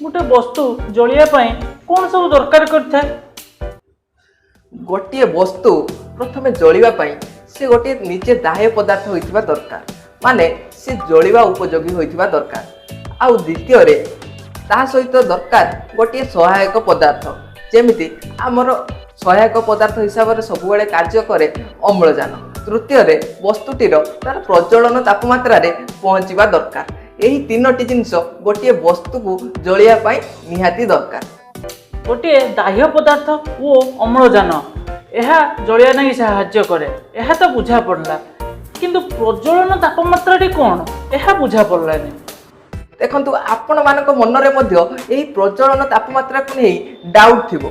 ଗୋଟେ ବସ୍ତୁ ଜଳିବା ପାଇଁ କ'ଣ ସବୁ ଦରକାର କରିଥାଏ? ଗୋଟିଏ ବସ୍ତୁ ପ୍ରଥମେ ଜଳିବା ପାଇଁ ସେ ଗୋଟିଏ ନିଜେ ଦାହ୍ୟ ପଦାର୍ଥ ହୋଇଥିବା ଦରକାର, ମାନେ ସେ ଜଳିବା ଉପଯୋଗୀ ହୋଇଥିବା ଦରକାର। ଆଉ ଦ୍ୱିତୀୟରେ ତା ସହିତ ଦରକାର ଗୋଟିଏ ସହାୟକ ପଦାର୍ଥ, ଯେମିତି ଆମର ସହାୟକ ପଦାର୍ଥ ହିସାବରେ ସବୁବେଳେ କାର୍ଯ୍ୟ କରେ ଅମ୍ଳଜାନ। ତୃତୀୟରେ ବସ୍ତୁଟିର ତାର ପ୍ରଜ୍ୱଳନ ତାପମାତ୍ରାରେ ପହଞ୍ଚିବା ଦରକାର। ଏହି ତିନୋଟି ଜିନିଷ ଗୋଟିଏ ବସ୍ତୁକୁ ଜଳିବା ପାଇଁ ନିହାତି ଦରକାର। ଗୋଟିଏ ଦାହ୍ୟ ପଦାର୍ଥ ଓ ଅମ୍ଳଜାନ ଏହା ଜଳିବା ଲାଗି ସାହାଯ୍ୟ କରେ, ଏହା ତ ବୁଝା ପଡ଼ିଲା, କିନ୍ତୁ ପ୍ରଜ୍ୱଳନ ତାପମାତ୍ରାଟି କ'ଣ ଏହା ବୁଝା ପଡ଼ିଲାନି। ଦେଖନ୍ତୁ, ଆପଣମାନଙ୍କ ମନରେ ମଧ୍ୟ ଏହି ପ୍ରଜ୍ୱଳନ ତାପମାତ୍ରାକୁ ନେଇ ଡାଉଟ୍ ଥିବ,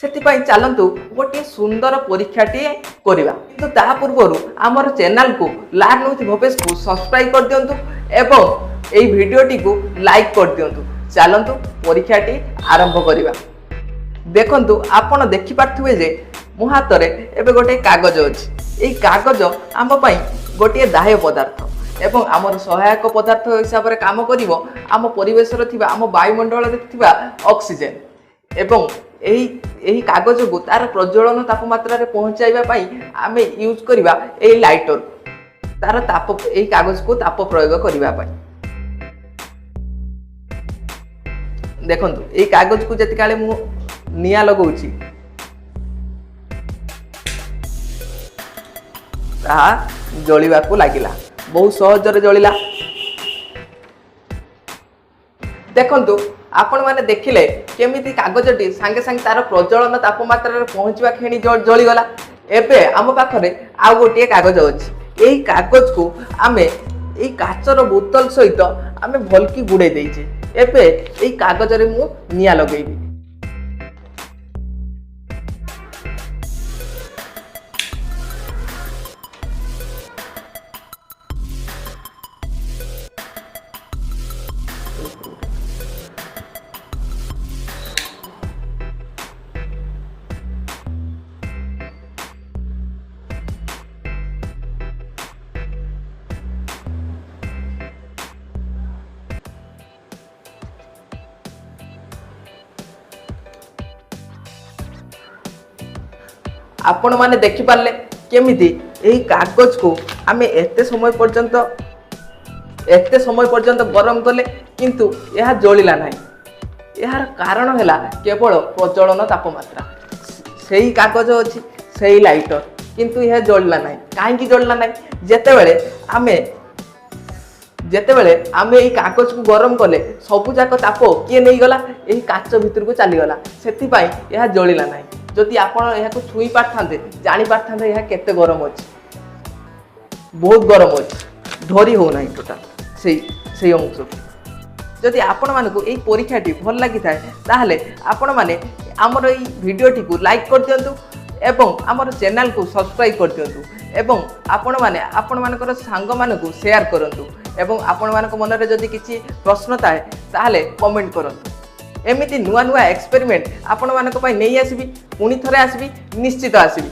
ସେଥିପାଇଁ ଚାଲନ୍ତୁ ଗୋଟିଏ ସୁନ୍ଦର ପରୀକ୍ଷାଟିଏ କରିବା। କିନ୍ତୁ ତା ପୂର୍ବରୁ ଆମର ଚ୍ୟାନେଲକୁ ଲର୍ନ ୱିଥ୍ ଭବେଶକୁ ସବସ୍କ୍ରାଇବ୍ କରିଦିଅନ୍ତୁ ଏବଂ ଏହି ଭିଡ଼ିଓଟିକୁ ଲାଇକ୍ କରିଦିଅନ୍ତୁ। ଚାଲନ୍ତୁ ପରୀକ୍ଷାଟି ଆରମ୍ଭ କରିବା। ଦେଖନ୍ତୁ, ଆପଣ ଦେଖିପାରୁଥିବେ ଯେ ମୋ ହାତରେ ଏବେ ଗୋଟିଏ କାଗଜ ଅଛି। ଏହି କାଗଜ ଆମ ପାଇଁ ଗୋଟିଏ ଦାହ୍ୟ ପଦାର୍ଥ ଏବଂ ଆମର ସହାୟକ ପଦାର୍ଥ ହିସାବରେ କାମ କରିବ ଆମ ପରିବେଶରେ ଥିବା, ଆମ ବାୟୁମଣ୍ଡଳରେ ଥିବା ଅକ୍ସିଜେନ୍। ଏବଂ ଏହି କାଗଜକୁ ତାର ପ୍ରଜ୍ୱଳନ ତାପମାତ୍ରାରେ ପହଞ୍ଚାଇବା ପାଇଁ ଆମେ ୟୁଜ୍ କରିବା ଏହି ଲାଇଟରକୁ, ତାର ତାପ, ଏହି କାଗଜକୁ ତାପ ପ୍ରୟୋଗ କରିବା ପାଇଁ। ଦେଖନ୍ତୁ, ଏଇ କାଗଜକୁ ଯେତିକାଳେ ମୁଁ ନିଆଁ ଲଗାଉଛି ତାହା ଜଳିବାକୁ ଲାଗିଲା, ବହୁତ ସହଜରେ ଜଳିଲା। ଦେଖନ୍ତୁ, ଆପଣମାନେ ଦେଖିଲେ କେମିତି କାଗଜଟି ସାଙ୍ଗେ ସାଙ୍ଗେ ତାର ପ୍ରଜ୍ୱଳନ ତାପମାତ୍ରାରେ ପହଞ୍ଚିବା କ୍ଷଣି ଜଳିଗଲା। ଏବେ ଆମ ପାଖରେ ଆଉ ଗୋଟିଏ କାଗଜ ଅଛି। ଏହି କାଗଜକୁ ଆମେ ଏଇ କାଚର ବୋତଲ ସହିତ ଆମେ ଭଲକି ଗୁଡ଼େଇ ଦେଇଛେ। ଏବେ ଏଇ କାଗଜରେ ମୁଁ ନିଆଁ ଲଗେଇବି। ଆପଣମାନେ ଦେଖିପାରିଲେ କେମିତି ଏହି କାଗଜକୁ ଆମେ ଏତେ ସମୟ ପର୍ଯ୍ୟନ୍ତ ଗରମ କଲେ କିନ୍ତୁ ଏହା ଜଳିଲା ନାହିଁ। ଏହାର କାରଣ ହେଲା କେବଳ ପ୍ରଜ୍ୱଳନ ତାପମାତ୍ରା। ସେଇ କାଗଜ ଅଛି, ସେଇ ଲାଇଟର, କିନ୍ତୁ ଏହା ଜଳିଲା ନାହିଁ। କାହିଁକି ଜଳିଲା ନାହିଁ? ଯେତେବେଳେ ଆମେ ଏଇ କାଗଜକୁ ଗରମ କଲେ ସବୁଯାକ ତାପ କିଏ ନେଇଗଲା? ଏହି କାଚ ଭିତରକୁ ଚାଲିଗଲା, ସେଥିପାଇଁ ଏହା ଜଳିଲା ନାହିଁ। ଯଦି ଆପଣ ଏହାକୁ ଛୁଇଁ ପାରିଥାନ୍ତେ, ଜାଣିପାରିଥାନ୍ତେ ଏହା କେତେ ଗରମ ଅଛି। ବହୁତ ଗରମ ଅଛି, ଧରି ହେଉନାହିଁ ଟୋଟାଲ ସେଇ ଅଂଶକୁ। ଯଦି ଆପଣମାନଙ୍କୁ ଏଇ ପରୀକ୍ଷାଟି ଭଲ ଲାଗିଥାଏ ତାହେଲେ ଆପଣମାନେ ଆମର ଏଇ ଭିଡ଼ିଓଟିକୁ ଲାଇକ୍ କରିଦିଅନ୍ତୁ ଏବଂ ଆମର ଚ୍ୟାନେଲକୁ ସବସ୍କ୍ରାଇବ୍ କରିଦିଅନ୍ତୁ ଏବଂ ଆପଣମାନେ ଆପଣମାନଙ୍କର ସାଙ୍ଗମାନଙ୍କୁ ସେୟାର କରନ୍ତୁ ଏବଂ ଆପଣମାନଙ୍କ ମନରେ ଯଦି କିଛି ପ୍ରଶ୍ନ ଥାଏ ତାହେଲେ କମେଣ୍ଟ କରନ୍ତୁ। ଏମିତି ନୂଆ ନୂଆ ଏକ୍ସପେରିମେଣ୍ଟ ଆପଣମାନଙ୍କ ପାଇଁ ନେଇ ଆସିବି। ପୁଣି ଥରେ ଆସିବି, ନିଶ୍ଚିତ ଆସିବି।